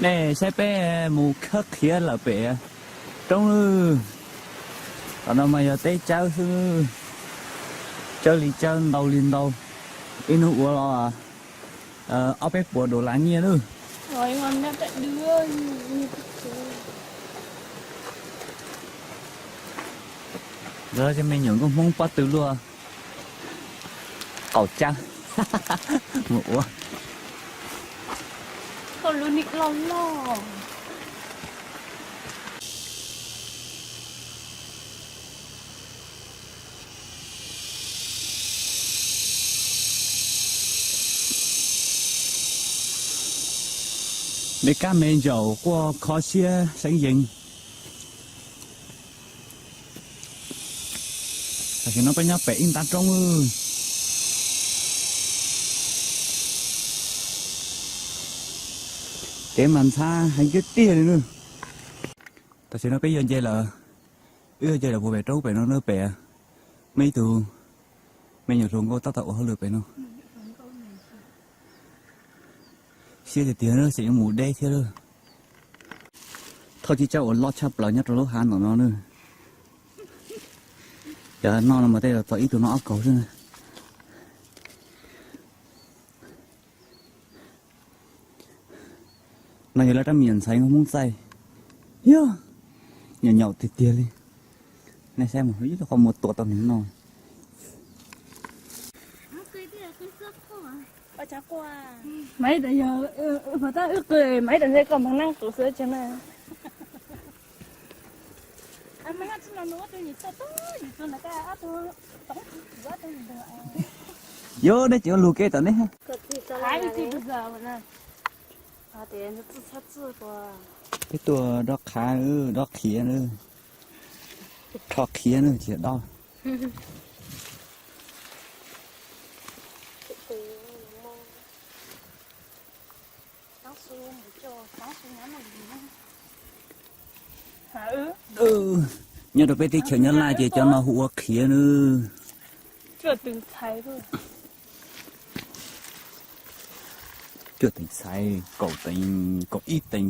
Nej saib peb mus khawb qhiav lawm pem roob lawm. Tom no mas yog teb tsawb xwb, tsawb li tsawb ntau li ntau. Ib hnub ua los ob peb puas dollar nyiaj lawm. Lawv cov me nyuam nkauj Hmoob pob tw luaj qaum tsawb mus ua. Dej kab me ntsaum quaj kho siab seeb yees. Tam sim no peb nyob pem ib ntav roob. Kev mas ntxhab heev tiag tiag li nawb. Tam sim no peb yuav nce lawm, wb yuav nce lawm puag pem roob pem no na pem. Muaj ib tug me nyuam hluas nkauj tab tom ua hauj lwm pem no. Siab tiag tiag na, xyov yuav mus deb thiab lawm. Thauj tib tsob uas loj tshaj plaws nyob rau lub hav ntawm no na. Cov no no mas tej zaum txog ib tug no ob kaug xwb na. No yog lawv rab me nyuam ntxhais nkauj Hmoob txaij, yog nyaum nyaum tiag tiag li. Nej saib mas ib qho muaj tua tau nws no. Maiv, yog, tab wb qw Maiv tas ntshe koj mag neej kuv xwb tsev na. Yog nej tsis ua lus kev tom nej. Peb tuaj dob qhav, dob qhiav, rho qhiav na, tsis yog dob. Nyob rau peb teb chaws Nyab Laj ces cov no hu ua qhiav na. Cuaj teev txhais, kaum teev, kaum ib teev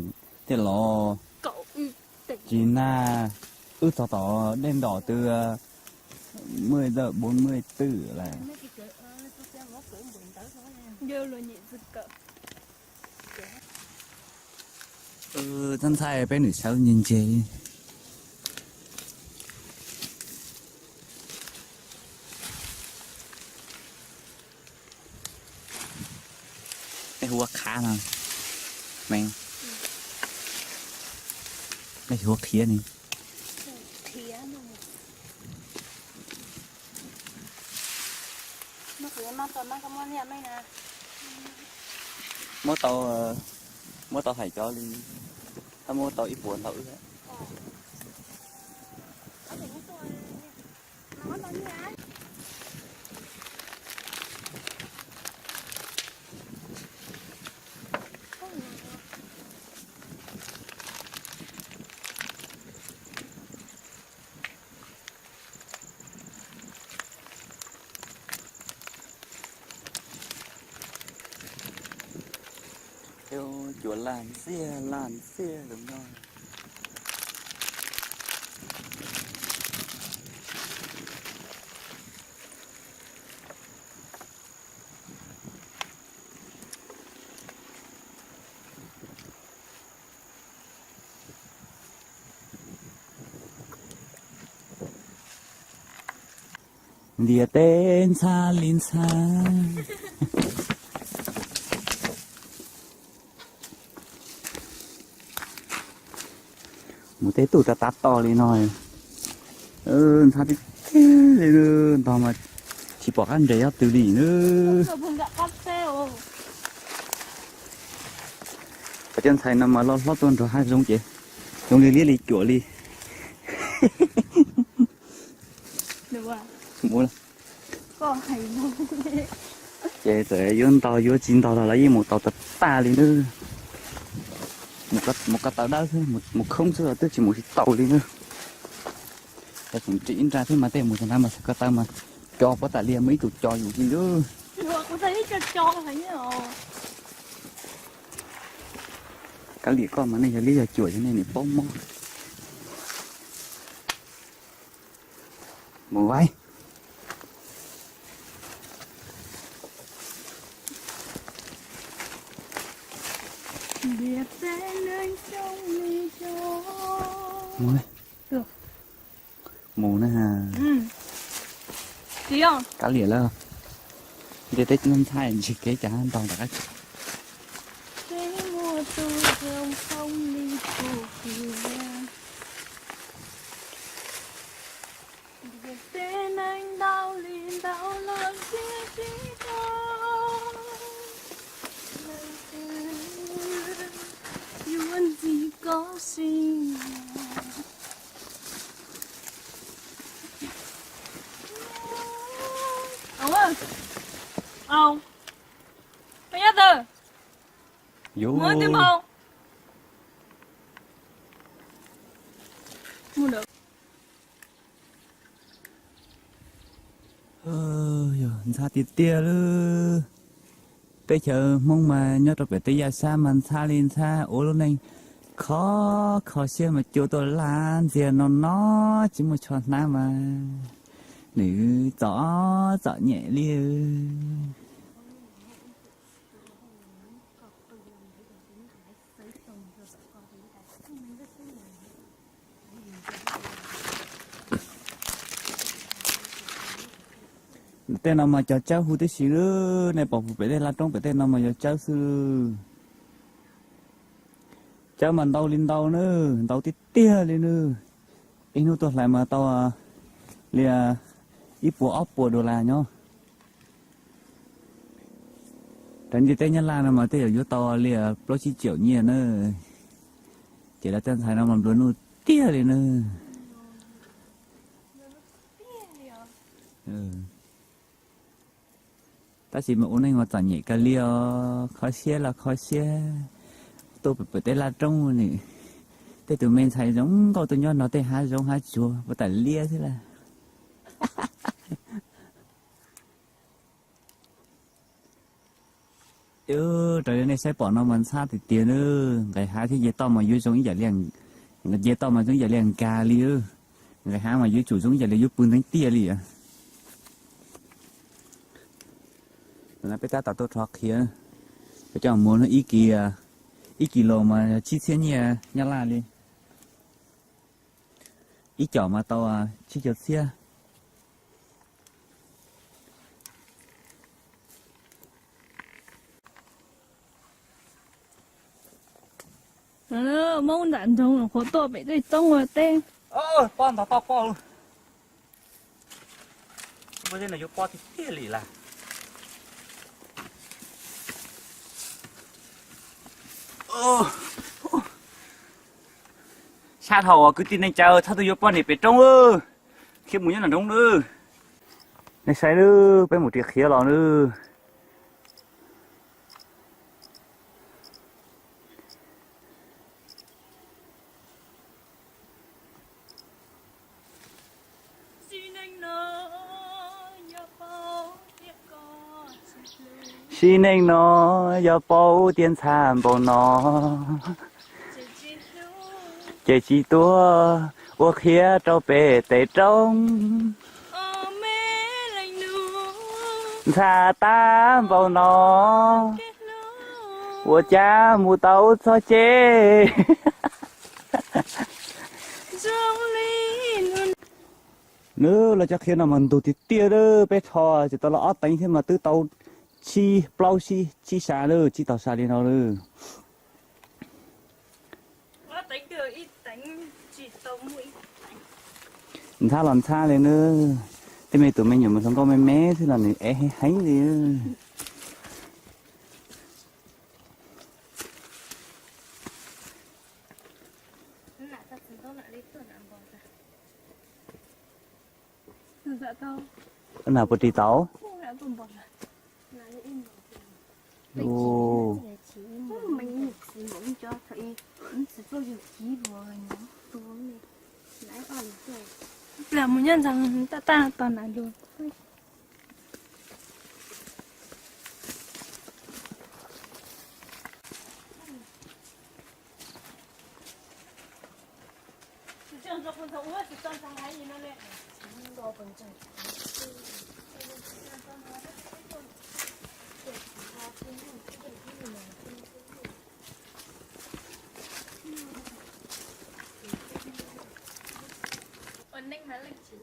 thiaj los. Tsis nag, wb txog tom dej ntom twb muaj ntawm bốn mươi tư lawm. Txhob ntxhais peb nws sawv ntse ntse. Nej hu ua qhav no, nej hu ua qhiav ne. Muab tau, muab tau hais cov li, muab tau ib puas ntau wb. Cua laj xiab laj xiab lawm no. Ntiaj teb ntxhab li ntxhab. Mus tej tug tav tav to li no, ntxhab tiag tiag li, ntog mas tsis pom qab nres ob tw li na. Cov ntxhais no mas loj hlob tuaj nrog hav zoov ces zoo li liab li cuam li. Ces txawm yuav ntog yuav tsis ntog los lawv yeej mus tau tag tag li na. Mus ko taw dawb xwb, mus khoob xwb los twb tsis mus tsis tau li na. Yog tseem ris ib nra thiab mas tej mus txog nrad mas xwm ko taw mas co pob tas li muaj ib tug co yus li na. Kav liam koj mas nej yog liab yog cuam yog nej nim paub mob. Mus vaib. Mus na. Kav liam lawm. Ntiaj teb ntxhab ntsis kev cas ntog rov qab tsev. Yog ntxhab tiag tiag lawm. Teb chaws Hmoob mas nyob rau pem teb yaj sab mas ntxhab li ntxhab ua lub neej kho kho siab mas cua tuaj laj ntxiag no no tsis muaj tsho hnab mas nws txom txom nyem li. Tej no mas cov tsawb hu tib si lawm, nej pom pem tej laj roob pem tej no mas yog tsawb xwb. Tsawb mas ntau li ntau na, ntau tiag tiag li na. Ib hnub tuaj hlais mas tau li ib puas ob puas dollar nyob. Raws ntiaj teb Nyab Laj no mas tej zaum yuav tau li plaub tsib triệu nyiaj na. Ces lawv tej ntxhais no mas nplua nuj tiag li na. Tab sis mas ua neej mas txom nyem kawg li os, kho siab los kho siab. Tuaj pem tej laj roob ni, tej tus me ntxhais zoo nkauj tuaj nyob nrog tej hav zoov hav tsuag puas tas liab xwb lawm. Raws li nej saib pom no mas ntxhab tiag tiag na, nqes hav thiab nce toj mas yuav zoo ib yam li, nqes toj mas zoo ib yam li nkag li, nqes hav mas yuav tsum zoo ib yam li yuav pw ntev tiag li. Peb tab tom tuaj rho qhiav, peb coj mus ib kis, ib kis los mas tsib txhiab nyiaj Nyab Laj li, ib com mas tau tsib caug txhiab. Moob nram nroog qhuav tuaj pem tej roob ua teb. Pob ntog toj pob, pob zeb no yuav pob tiag tiag li lawm. Sab dhau uas kwv tij neej tsa, txhob tuaj yuav pob niam pem roob, khiav mus nyob nram nroog nawb. Nej saib nawb, peb mus ris qhiav los nawb. Sim neej no yog paub tias ntxhab npaum no, ces tsis tuaj ua qhiav rau pem tej roob. Ntxhab tab npaum no, ua cas mus tau txog tsev. Nws los cov qhiav no mas ntug tiag tiag, peb rho tsis tau los ob teev thiab mas twb tau tsib plaub tsib, tsib sa lawm, tsib tau sa li no lawm. Ntxhab los ntxhab li nawb, tej me tus me nyuam mas hluas nkauj me me xwb los nws ev heev heev li. Nas puas ris tau? Plam mus nyob ntxeev taj taj tos nas lus.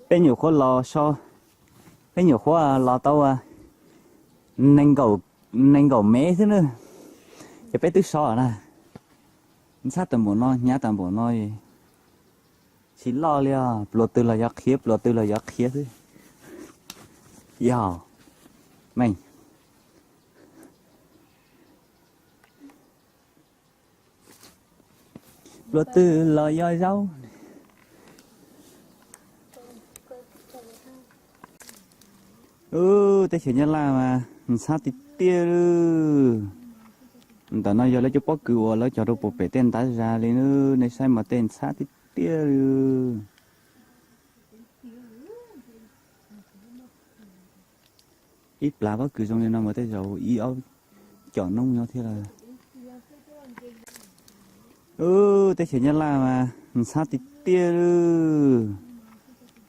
Peb nyuam qhuav los so, peb nyuam qhuav los tau nees nkaum mev xwb na, ces peb twb so na. Ntxhab tag npaum no, hnyav tag npaum no, tsis loj li os. Pluas twg los yuav qhiav, pluas twg los yuav qhiav xwb. Yog, meej. Pluas twg los yuav zaub. Ub, teb chaws Nyab Laj mas ntxhab tiag tiag li. Ntawm no yog lawv cov pob kws uas lawv cog rau puag pem tej ntav zas li na, nej saib mas tej ntxhab tiag tiag li. Ib plag pob kws zoo li no mas tej zaum ib ob com noob nyob thiab lawm. Ub, teb chaws Nyab Laj mas ntxhab tiag tiag li.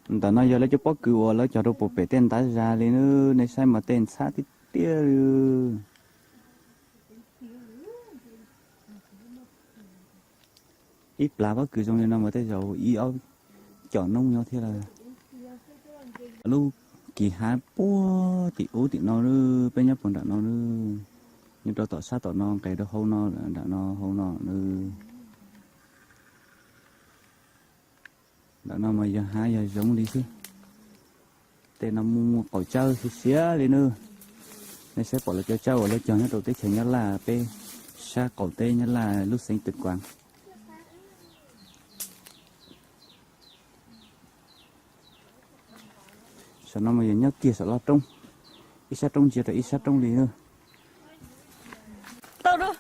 Ntawm no yog lawv cov pob kws uas lawv cog rau puag pem tej ntav zas li na, nej saib mas tej ntxhab tiag tiag li. Ib plag pob kws zoo li no mas tej zaum ib ob com noob nyob thiab lawm. Lub kis hav puag tim ub tim no, peb nyob puag nram no, nyob rau tom sab tom no, nqes rau hauv no, nram no hauv no. Nram no mas yog hav yog zoov li xwb. Tej no muaj muaj qaum tsawb siab siab li na. Nej saib pom lawv cov tsawb uas lawv cog nyob rau teb chaws Nyab Laj, peb sab qaum teb Nyab Laj lub xeev Tws Kuav. Saum no mas yog nyob kiag saum loj roob, ib sab roob ntsia rau ib sab roob li. Tau dua.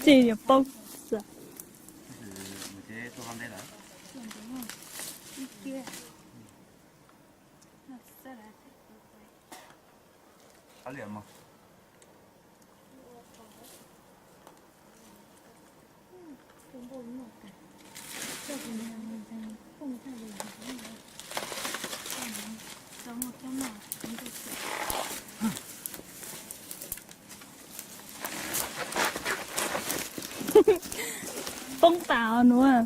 Tsis yog poob xwb. Poob tas os nuav.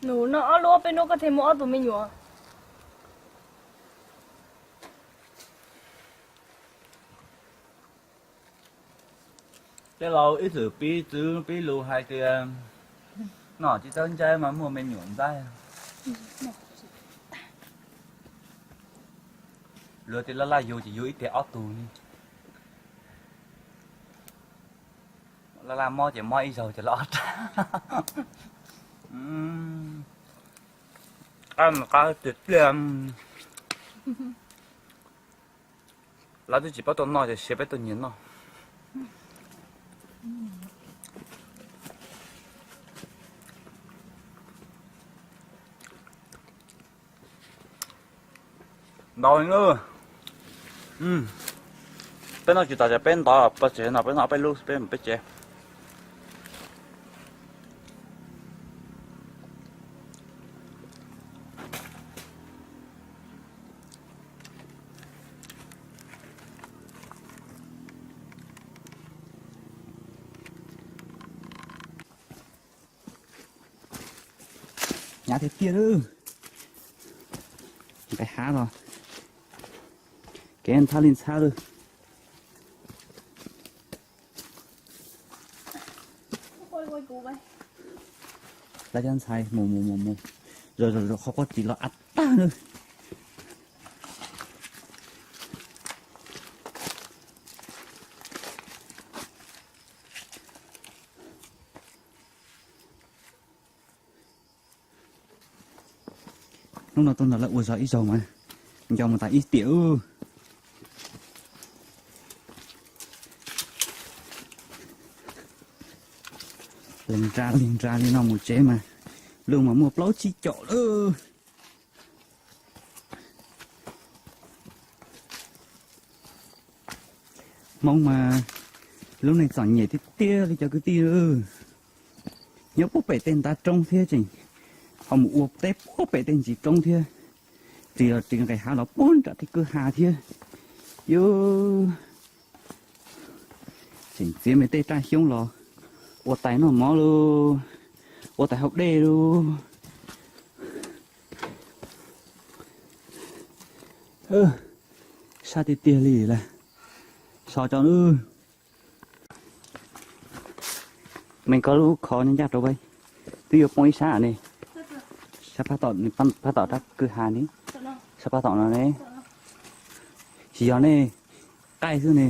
Nus no ob lub peb hnub koj thiaj muaj ob tug me nyuam. Tej laus ib txwm piv txwv piv lus hais tias noj tsis txawb ntsaib mas muaj me nyuam ntxaib. Luag tej laj laj yug ces yug ib tiag ob tug li. Laj laj mob ces mob ib zaug ces loj ob rab. Qab qab tiag tiag. Lawv twb tsis paub tuaj noj ces siav peb tuaj nyiag noj. Ntau li na. Peb noj tsis tas ces peb ntov pov tsev no, peb noj peb lub peb mus peb tsev. Hnyav tiag tiag lawm. Nqis hav los kev ntxhab li ntxhab lawm. Lawv cov ntxhais mus mus mus mus, Qhov quaj txiv los av tag na. Hnub no tuaj nrog lawv ua zog ib zaug mas nco mus tas ib tiam ub. Lees nra lees nra li no mus tsev mas lub mas muaj plaub tsib caum lawm. Hmoob mas lub neej txom nyem tiag tiag li cov kwv tij. Nyob puag pem tej ntav roob thiab tseem ho mus ua teb puag pem tej ntsis roob thiab, ris los ris nqes hav los puag nram tej kwj ha thiab. Yuav tseem txiav me tej raj xyoob los ua tais noj mov lauj, ua tais haus dej lauj. Sab tiag tiag li lawm. So tso nawb. Me koj lub kho ncaj rau peb, twb yuav poob ib sab ne. Sab phab tom, phab tom rab kwj ha ne, sab phab tom no ne. Tsis yog ne, qaij xwb ne.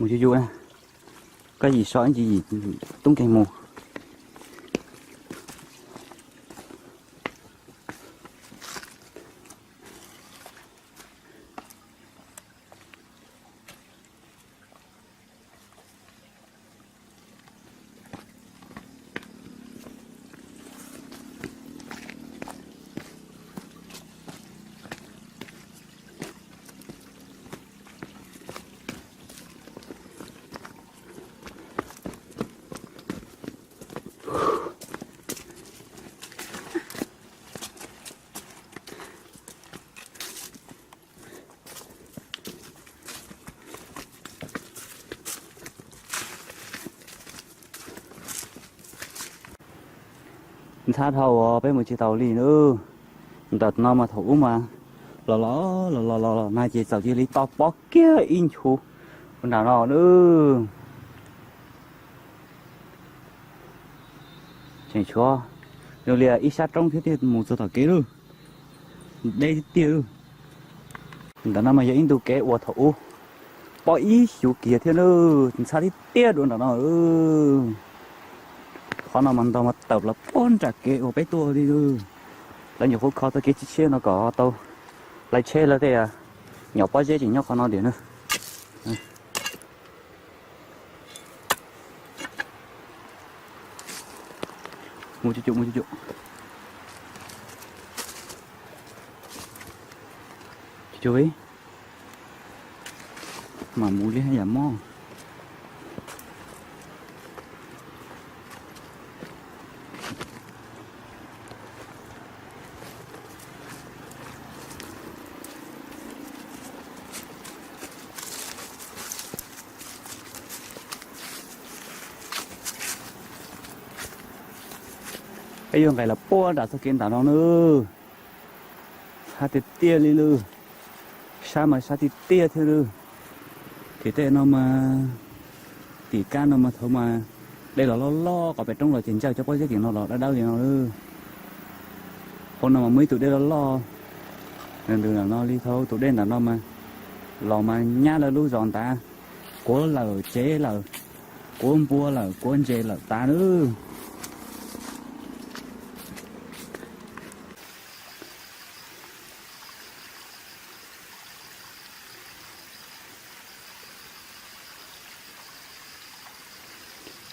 Mus yus yus, koj yim so ib ntsis yim tub nkeeg mus. Ntxhab dhau uas peb mus tsis taus li nawb. Ntawm no mas thaum ub mas los los los los los los na ces txawm cia li to pob kiag ib nchu nram no nawb. Tseem tshuav zoo li ib sab roob thiab thiaj mus txog tom kev lawm. Deb tiag tiag lawm. Ntawm no mas yog ib ntu kev uas thaum ub pob ib xyuv kiag thiab nawb, ntxhab tiag tiag dua ntawm no. Qhov no mas ntog mas tawm plaws puag nram kev uas peb tuaj li lawm. Lawv nyuam qhuav kho txoj kev tshiab tshiab no kom tau lawv tsheb lawv tej nyuam pob zeb tseem nyob qhov no tiag na. Mus cuj cuj, mus cuj cuj. Cuj cuj, mam mus li haj yam mob. Peb yuav nqes los puag nram txoj kev ntawm no nawb. Sab tiag tiag li lawm. Sab mas sab tiag tiag thiab lawm. Tim tej no mas, tim kab no mas thaum mas dej los loj loj qhov pem roob los ces ntsawj cov pob zeb tim no los dawb dawb li no lawm. Hauv no mas muaj ib tug dej loj loj ntws ntawm no li, thaum tus dej ntawm no mas los mas nyab lawv lub zos ntav, kuav lawm tsev lawm, kuav npua lawm, kuav ntses lawm tas nawb.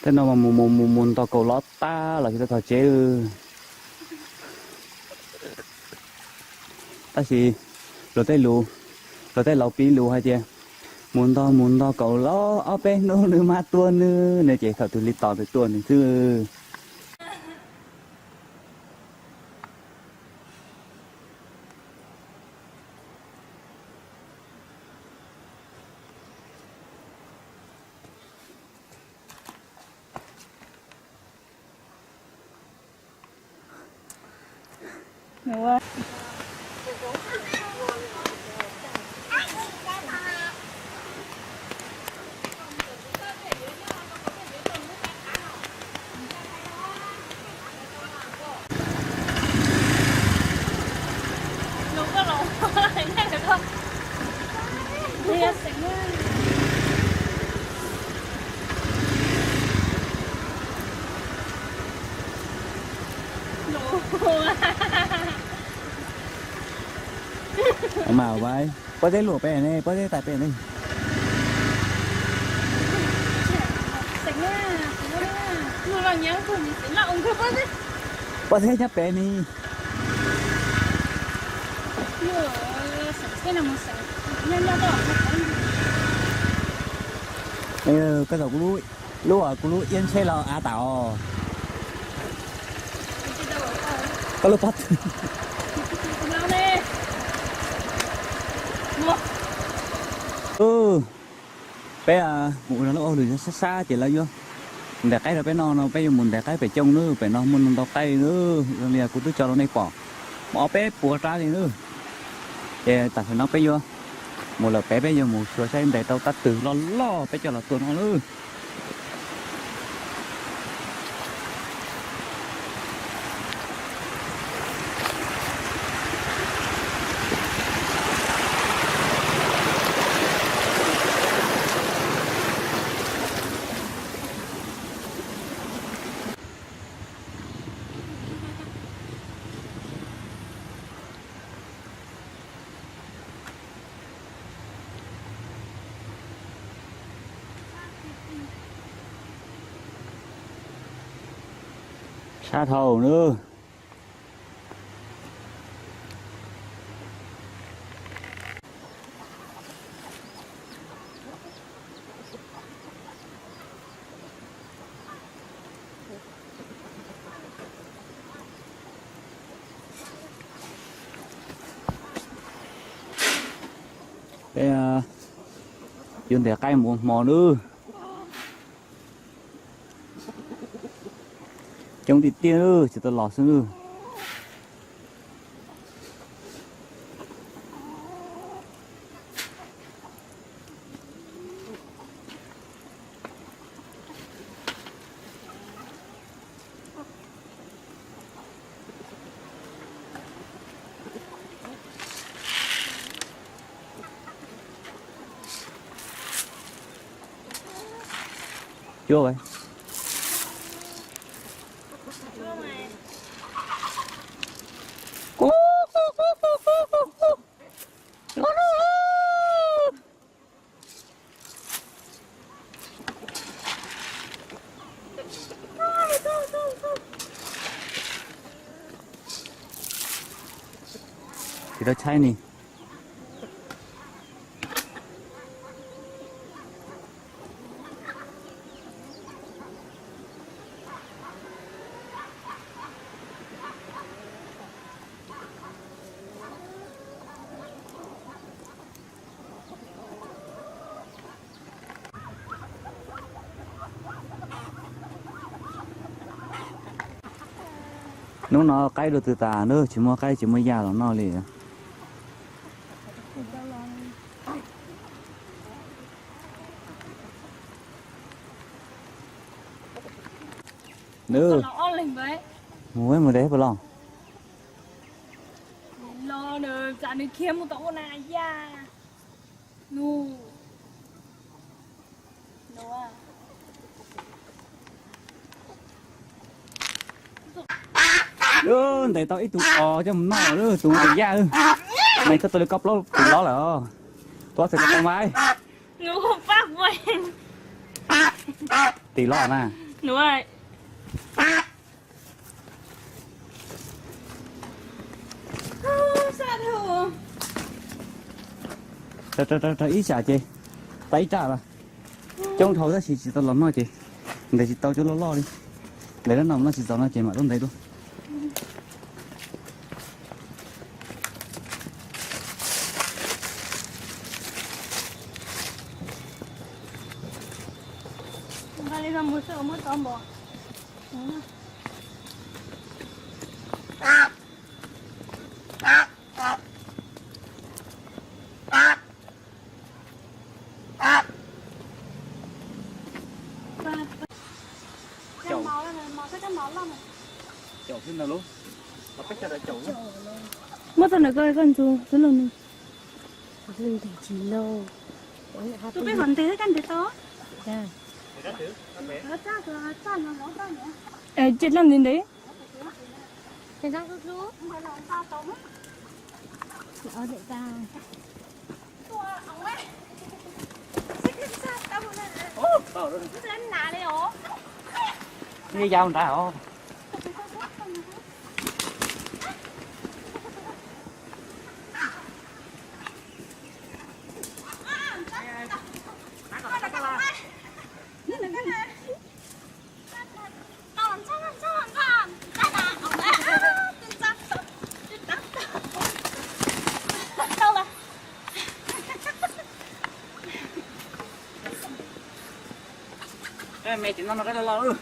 Tej no mas mus mus mus mus ntog kaus lov tag los tsis tau txog tsev. Tab sis luag tej lus, luag tej laus piv lus hais tias mus ntog mus ntog kaus lov ob peb hnub nws mam tuaj nws ne, ces thaum twg li tos nws tuaj nws xwb. Mas vai, puab teb luam pem ne, puab teb tais pem ne. Puab teb nyob pem ne. Koj zaum kuv lub, lub, kuv lub iab tsheb los av tas os. Koj lub pob tw. Peb mus ua lub ua lwm sab sab ces lawv yuav ntes qaib rau peb noj no, peb yuav mus ntes qaib pem cooj nawb, pem no muaj ntau qaib nawb, zoo li kuv twb tso rau nej pom, muaj ob peb puas rab li nawb. Ces tam sim no peb yuav mus lawm pem, peb yuav mus xyuas saib ntes tau tab twg loj loj peb coj los tua noj nawb. Sab dhau nawb. Peb yuav ntes qaib mus ua hmo nawb. Coob tiag tiag, tsis tau los xwb nawb. Cuab. Tsis tau tshaib ni. Hnub no qaib dua twg tas nawb, tsis muaj qaib tsis muaj yaj los noj li. Nws mus mus de puas los? Ntes tau ib tug os coj mus noj, tus tus yaj, mas koj tua li koj plaub tus lob lawm. Tua txawm tau mas. Tim lob na. Ib sam ces tau ib raj lawm. Coob dhau tab sis tsis tau los noj ces ntes tsis tau cov loj loj li. Ntes lawm no noj tsis txaus no ces mam tuaj ntes dua. Caum xwb ntag lauj. Muab tau ntawm koj, koj ntxuav xwb los nws. Tus peb hov ntes koj ntes tau. Ces dlaj ntev ntev. Yeej yau ntag os. Me tsis no no qab los.